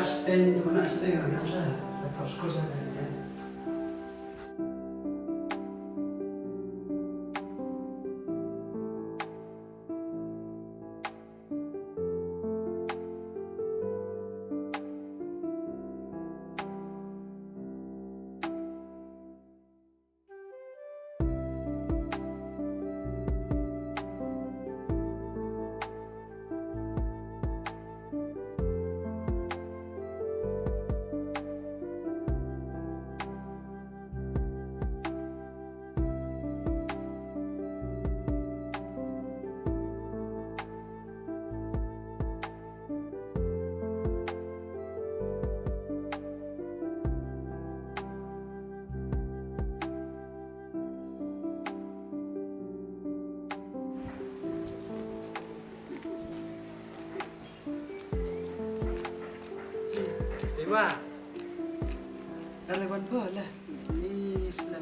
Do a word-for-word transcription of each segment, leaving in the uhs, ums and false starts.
Steng, tu kena steng, ada apa sah? Ada tahu skor sah. Ema. Dah lewat pun lah. Ni sebelah.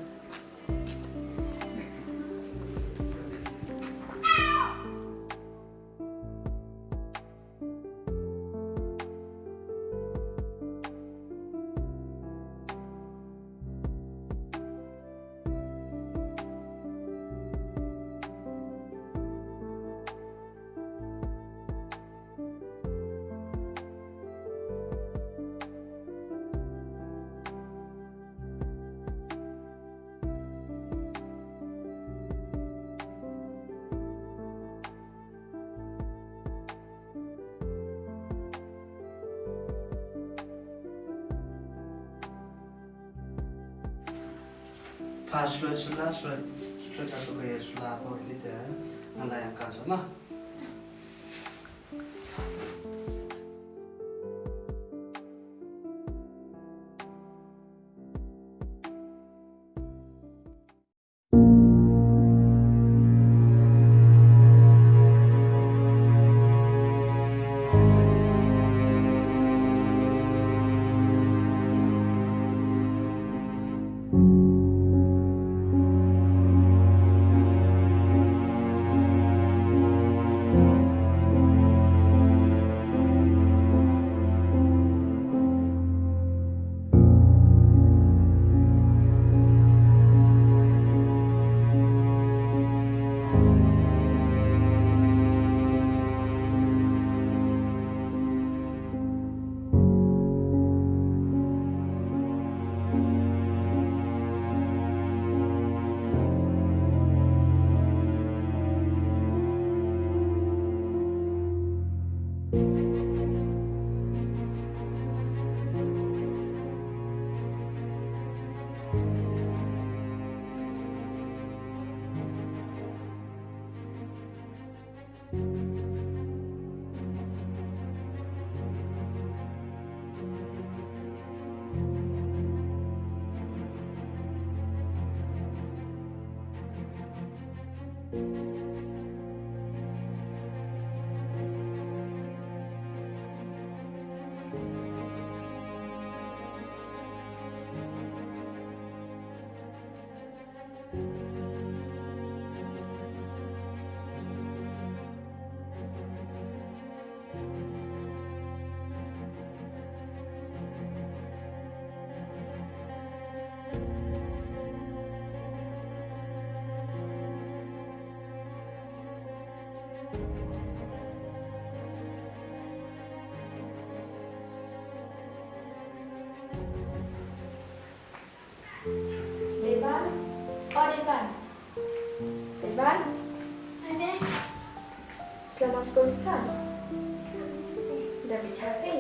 Pas lo sula sula sula ka tu ke sula por kita. Nanda yang kan sama. Devan? Oh, Devan. Devan? Ade. Selamat sekolah kan? Dah bicara.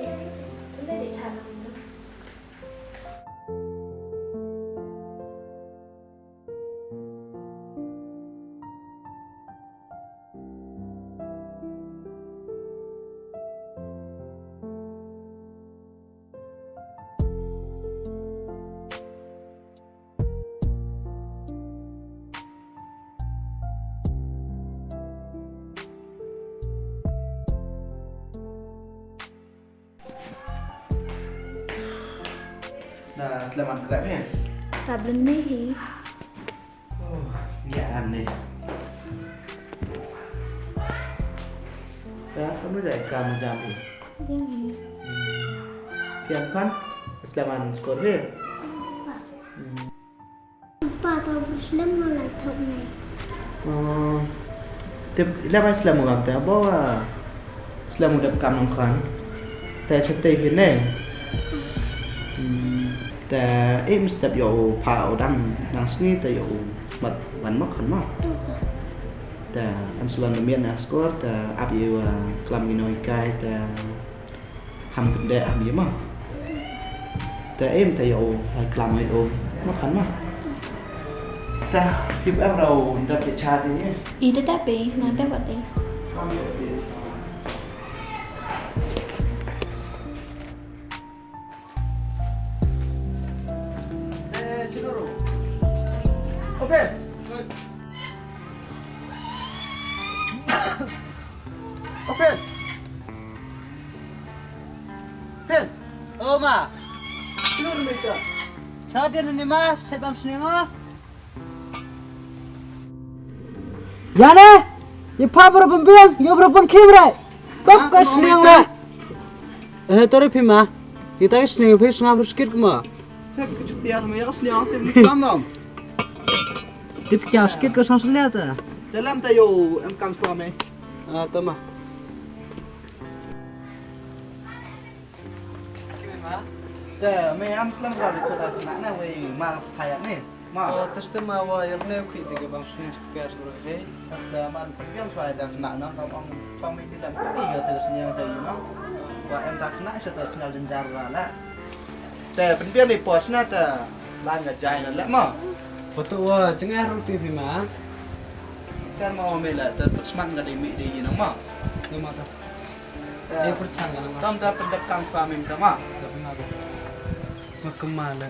Tunda bicara. Da slem an krep ïa. Ka blun ne hi. Oh, ïa an ne. Da ka mujai ka mujam hi. Ïa hi. Yang kan, selamat skor he. Hmm. Pa, to bru slem mo la thok ne. Oh, te lem ai slem u gam te bo, ah, slem u dep kam nong khan. Te sep te phin ne. Hmm, te im step yo pha u dang nang sngi te yo mat ban mok khan mo. Te em slem mian na skor te ap ïa u, ah, klam ïa u noi kai te ham kynde ham ïa ma. Te im te ïa u hai klam ai u ma khan ma. Te phi em rau ndap ke cha de ne. I de dap e, na de wat e. Okay. Okay. Phin. O ma. Shu ru mita. Sa dia ni ma, sa bam sini ma. Ïa ne, ïa pha bro pembeng, ïa bro pun kim re. Bab ka sniang re. Eh, tore phi ma. Ita ka sniang phi sngap ru skit ma. Cek ka chuk tiar ma ïa ka sniang te ni kam nam. Tip kya skit ka sang sliata. Jalan tayo em kam suame. Ah, tama. Te me am slem ka ri chota na na wei ma thaya ne. Ma. Oh, teste ma wa yar ne khi te ke bang sni square sur he. Teste ma biang chwa ja na na ka bang chwa me bilang te ya te sni yang te you know. Wa em ta na sa te sni jin jar la la. Te pynbiang ni pos na te lan nga jai na le ma. Patu wa jngai ru ti phi ma. Kan ma me la te smat nga de mi de you know ma. Te ma ta. Te pyrchang nga ma. Kam ta pyndep kam chwa me ta ma. Te ma ta. Ma kema le.